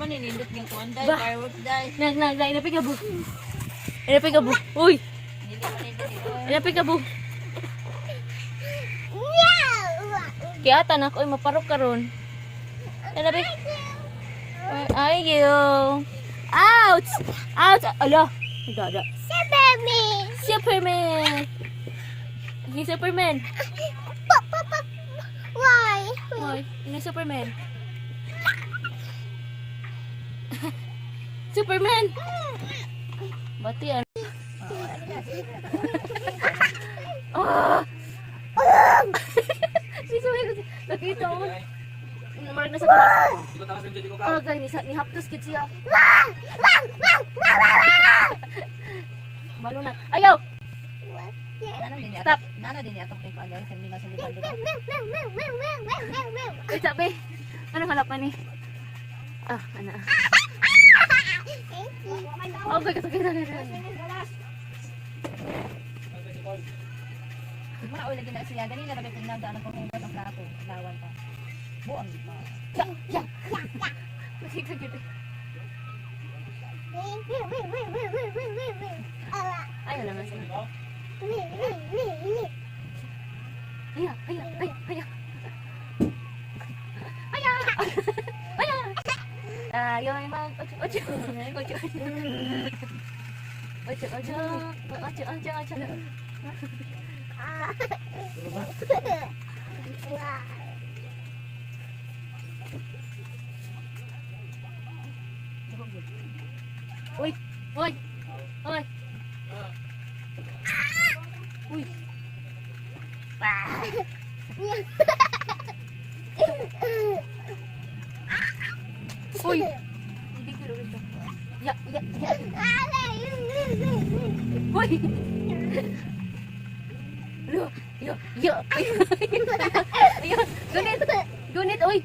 Maninindot yung kuwan dahil Ba? fireworks dahil. Nag, nag, nag, inapik ka bu. Inapik ka bu. Uy! Hindi manindot ito. Inapik ka bu. Kaya tanak, uy, maparok ka ron. Inapik. Where are you? Ouch! Ouch! Ala! Dada. Superman. Superman! Okay, Superman. Pop, pop, pop. Why? Uy, ina Superman. Superman! Bati ano? Ah! Si Superman, nakita ko. Marag na sa taas. Ah, guys, ni haptos gid siya. Balo na. Ayaw! Stop. Nana din atong kay kuwan dahil sa mga sa libando. Wait, sabi. Anong halapan ni? Ah, ana. Okay, okay, okay, okay. Maoy lagi na siya ganina ra kay nagdaan ang panghugas ang plato. Lawan pa. Buang di pa. Ya, ya. Nakita kita. Ayaw lang siya. Aya, aya, aya, aya. Aya! Aya! Tayo ay mag ocho ocho ocho ocho ocho ocho ocho ocho ocho. Uy, uy, uy. Uy. Uy. Hindi ko ito. Ya, ya, ya. Uy. Lo, yo, yo. Ayun, gunit. Gunit, uy.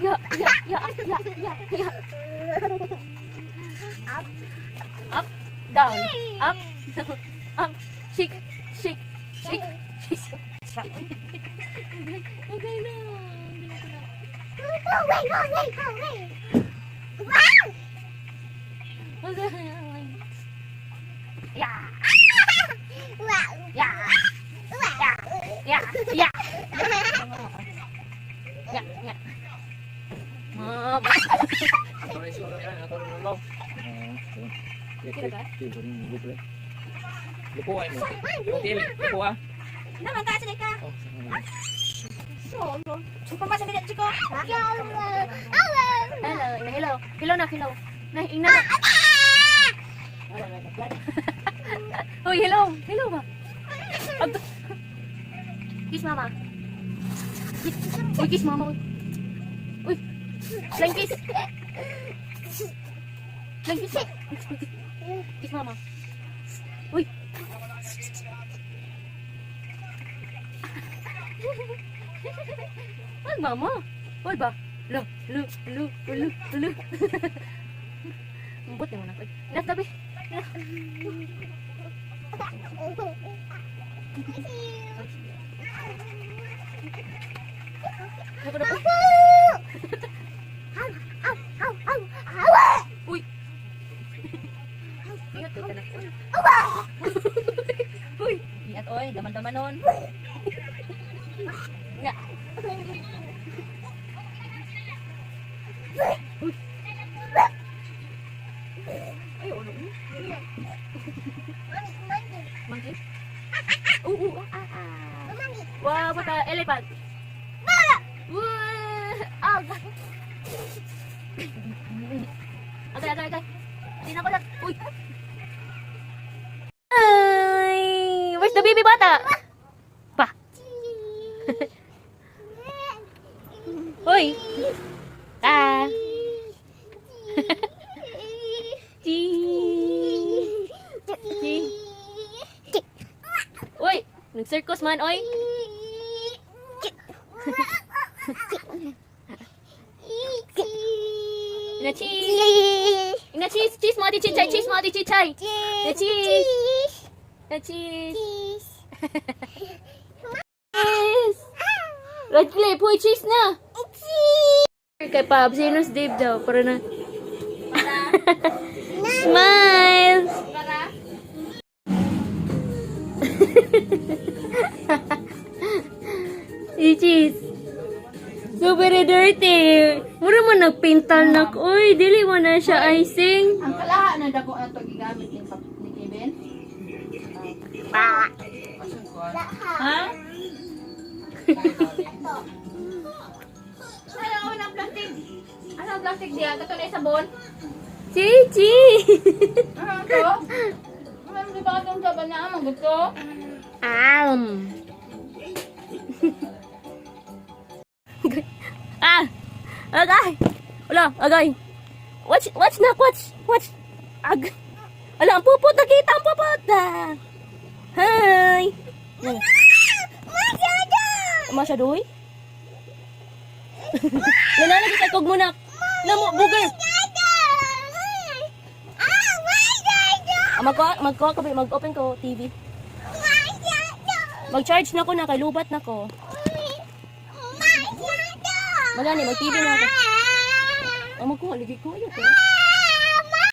Ya, ya, ya, ya, ya, ya. Up, down, up, down, up. Shake, shake, shake, shake. Okay na. Okay. Ya, ya, ya, ya, ya, ya. Ma, Lupo ay mo. Til, lupo ah. Naman ka sila ka. Oh, Superman sa dili chiko. Hello, hello. Hello na, hello. Na, ina na. Uy, hello. Hello ba? Kiss mama. Kiss. Uy, kiss mama. Uy. Uy. Flying kiss. Flying kiss. Kiss mama. Uy. Ay, mama. Uy ba? Lo, lo, lo, lo, lo. Umbot naman ako. Last tabi. Ako na po. Uy. Ingat ka na. Uy. Ingat oy, daman-daman nun. Nga. Uy. Ay, ano? Monkey? Oo, oo, ah, ah. Wow, what a elephant. Wow! Ah, agay, agay, agay. Tingnan ko lang. Uy. Ay, where's the baby bata? Pa. Uy. Ah. Chi. Chi. Uy, nag-circus man, oy. Ina cheese. Ina cheese, cheese mo ati chichay, cheese mo ati chichay. Ina cheese. Ina cheese. Cheese. Radcliffe, hoy, cheese na! Kay Pab, sino si Dave daw? Para na. Smile! Para? Si cheese. Super dirty. Mura mo nagpintal na ko. Uy, dili mo na siya icing. Ang kalaha na dako na to gigamit ni Kevin. Ha? Ano ako ng plastic? Ano ang plastic diya? Kato na sabon? Chichi! Ano to? Ano di ba katong sabon na amang gusto? Am. Ah! Agay! Wala, agay. Watch, watch na, watch, watch. Ag. Ala, ang pupot, nakita ang pupot. Ah. Hi. Masyado! Masyado, uy. Nananagit ka kog muna. Namo, buger. Ah, masyado! Ah, magkuha, magkuha ko, mag-open ko TV. Masyado! Mag-charge na ko na, kay lubat na ko. Masyado! Magani, mag-TV na ako. Ah, magkuha, lagi ko, ayoko.